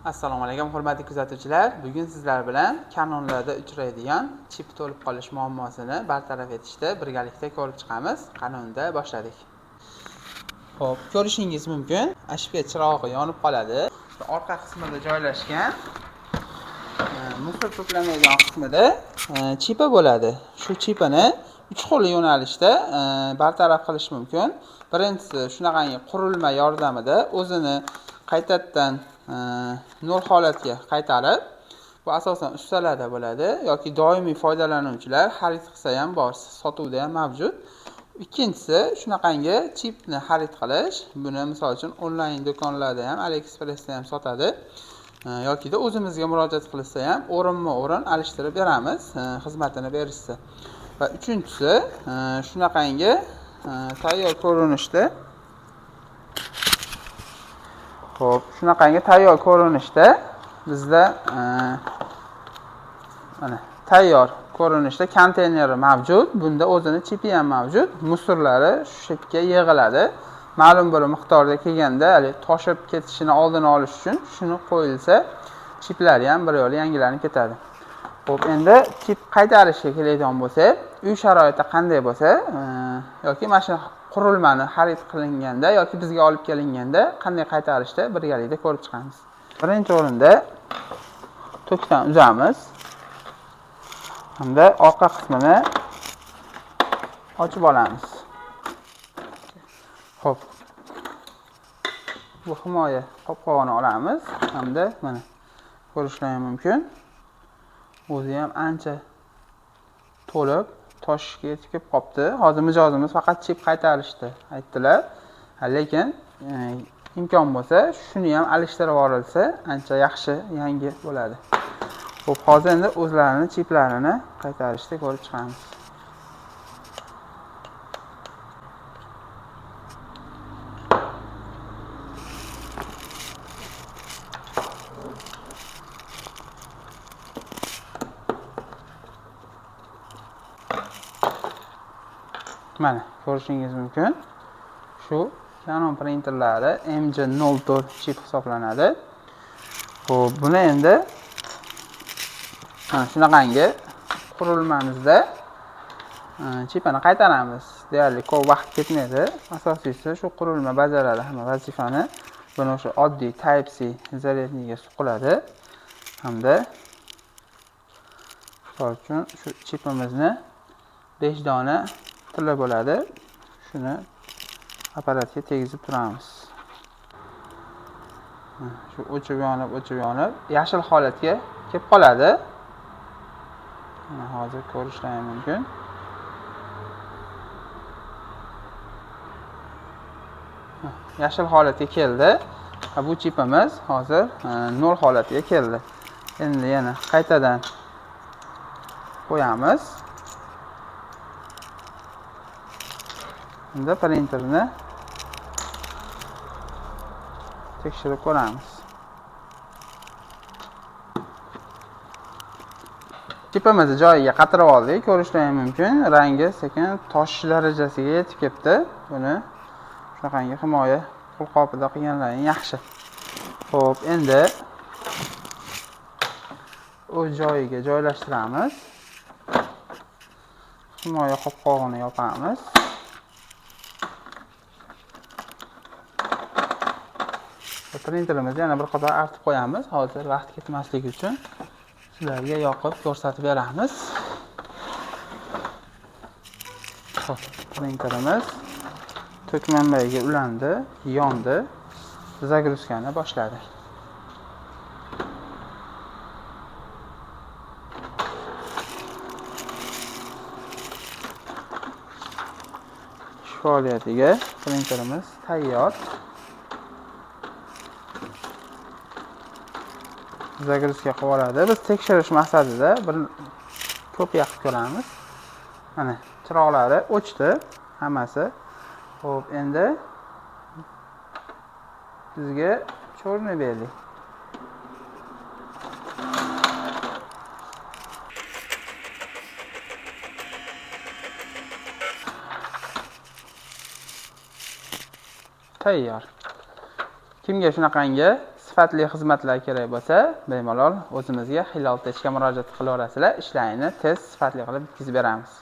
Assalomu alaykum hurmatli kuzatuvchilar. Bugun sizlar bilan Canonlarda uchraydigan chip to'lib qolish muammosini bartaraf etishda birgalikda ko'rib chiqamiz. Qanunda boshladik. Xo'p, ko'rishingiz mumkin, ошибка chirog'i yonib qoladi. Orqa qismida joylashgan musor to'plamaydigan qismida chipi bo'ladi. Shu chipini 3 xil yo'nalishda bartaraf qilish mumkin. Birinchisi shunaqangi qurilma yordamida o'zini qaytadan nol holatga qaytarib, bu asosan ustalarda bo'ladi yoki doimiy foydalanuvchilar xarid qilsa ham bor, sotuvda ham mavjud. Ikkinchisi shunaqangi chipni xarid qilish. Buni misol uchun onlayn do'konlarda ham, AliExpressda ham sotadi. Yokida o'zimizga murojaat qilsa ham o'rinma-o'rin alishtirib beramiz, xizmatini berishsa. Va uchinchisi shunaqangi tayyor ko'rinishda. Xo'p, shunaqangi tayyor ko'rinishda bizda mana tayyor ko'rinishda konteyneri mavjud. Bunda o'zini chipi ham mavjud. Musorlari shu yerga yig'iladi. Ma'lum bir miqdorda kelganda, hali toshib ketishini oldini olish uchun shuni qo'yilsa, chiplari ham bir yo'la yangilanib ketadi. Xo'p, endi chip qaytarishga keladigan bo'lsak, uy sharoiti qanday bo'lsa, yoki mana shu qurilmani xarid qilinganda yoki bizga olib kelinganda qanday qaytarishda birgalikda ko'rib chiqamiz. Birinchi o'rinda tokdan uzamiz. Hamda orqa qismini ochib olamiz. Xo'p. Bu himoya qopqog'ini olamiz hamda mana ko'rishlaring mumkin. O'zi ham ancha to'lib toshishga yetib kelib qopti. Hozir mijozimiz faqat chip qaytarishdi aytdilar. Lekin imkon bo'lsa, shuni ham alishtirib yuborilsa ancha yaxshi, yangi bo'ladi. Xo'p, hozir endi o'zlarini chiplarini qaytarishda ko'rib chiqamiz. Mana ko'rishingiz mumkin. Shu Canon printerlari MG04 chip hisoblanadi. Xo'p, buni endi mana shunaqangi qurilmamizda chipini qaytaramiz. Deyarli ko'p vaqt ketmaydi. Asosiysi shu qurilma bajaradi hamma vazifani. Buni o'sha oddiy Type-C zaryadniga suqiladi hamda misol uchun shu chipimizni 5 dona tili bo'ladi. Shuni apparatga tegizib turamiz. Shu o'chib yonib, o'chib yonib yashil holatga kelib qoladi. Mana hozir ko'rishlaring mumkin. Yashil holatga keldi. Bu chipimiz hozir nol holatiga keldi. Endi yana qaytadan qo'yamiz. Endi printerni tekshirib ko'ramiz. Chipimizni joyiga qatirib oldik. Ko'rishlaring mumkin. Rangi sekin toshish darajasiga yetib ketdi. Buni shunaqangi himoya qo'lqopida qilganlaring yaxshi. Xo'p, endi o'z joyiga joylashtiramiz. Himoya qopqog'ini yopamiz. Printerimizni yana bir qator artib qo'yamiz. Hozir vaqt ketmasligi uchun sizlarga yoqib ko'rsatib beramiz. Xo'p, printerimiz tok manbaiga ulandi, yondi, zagruzkani boshladi. Ish faoliyatiga printerimiz tayyor. Zagruzka qilib oladi. Biz tekshirish maqsadida bir kopiya qilib ko'ramiz. Mana chiroqlari o'chdi hammasi. Xo'p, endi bizga chorni berdi. Tayyor. Kimga shunaqangi Sifatli xizmatlar kerak bo'lsa, bemalol o'zimizga Hilol Techga murojaat qilaverasizlar. Ishlaringni tez, sifatli qilib bitkazib beramiz.